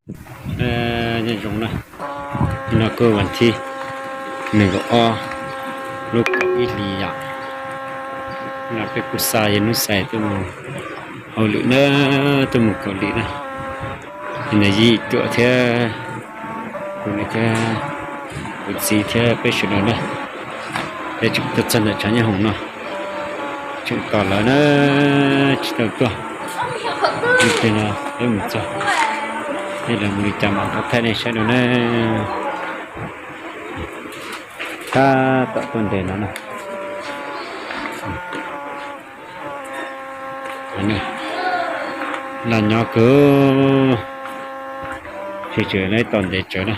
Nyob zoo na, no kuj vas thib nees nkaum ob lub kaum ib hlis yom. No peb kuj xa yawg Nuj Xais tuaj mus hauj lwm na, tuaj mus Kaus Lim na. Nws yim tuam thiab, kuv thiab kuv txiv thiab peb sawv daws na, peb tseem tuaj txog ntawm tshav nyob hoom no, tseem tos lawv na, tsis tau tuaj. Ib pliag no peb mus txog, peb los mus li cas mam rov thaij nej saib dua na. Tab tom tuaj ntev no na. Laj nyob kawg, tseem tau ntev tsawv na.